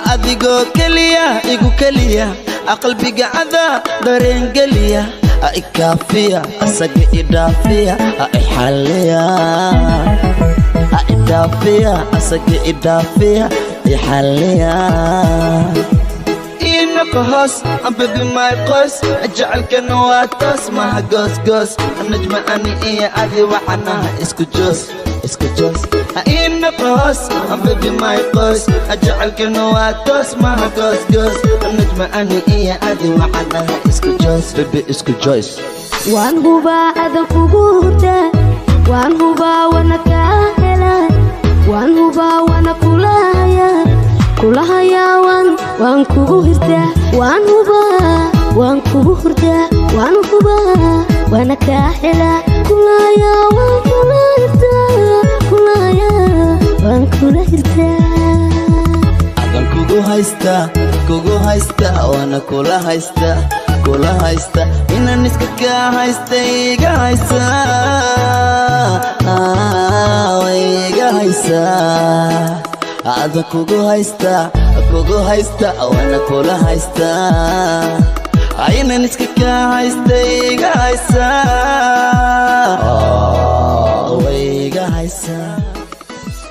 Adigoo keliya igu keliya, qalbiga cadaa dareen geliya, ikaafiya asaga idhaafiya, ixalliya idhaafiya asaga idhaafiya, ixalliya. Inaka hoos baby my qoys, jecelkana waa toos, maha goosgoos. Najma ani iyo adi waxanaha isku joos, isku joos. Inaka hoos baby my qoys, jecelkana waa toos, maha goosgoos. Najma ani iyo adi waxanaha isku joos, baby isku joos. Waan hubaa adan kugu hurdaa, waan hubaa wana kaa helaa, waan hubaa wana kula hayaa, kula hayaa, waan kugu hirtaa. Waan hubaa waan kugu hurdaa, waan hubaa wana kaa helaa, kula hayaa, waan kula hirtaa, kula hayaa, waan kula hirtaa. Adan kugu haysta, kugu haysta, waana kula haysta, kula haysta. Inaan iska kaa haysta iga haysa, way iga haysa. Adan kugu haysta, kugu haysta, waana kula haysta. Inaan iska kaa haysta iga haysa, way iga haysa.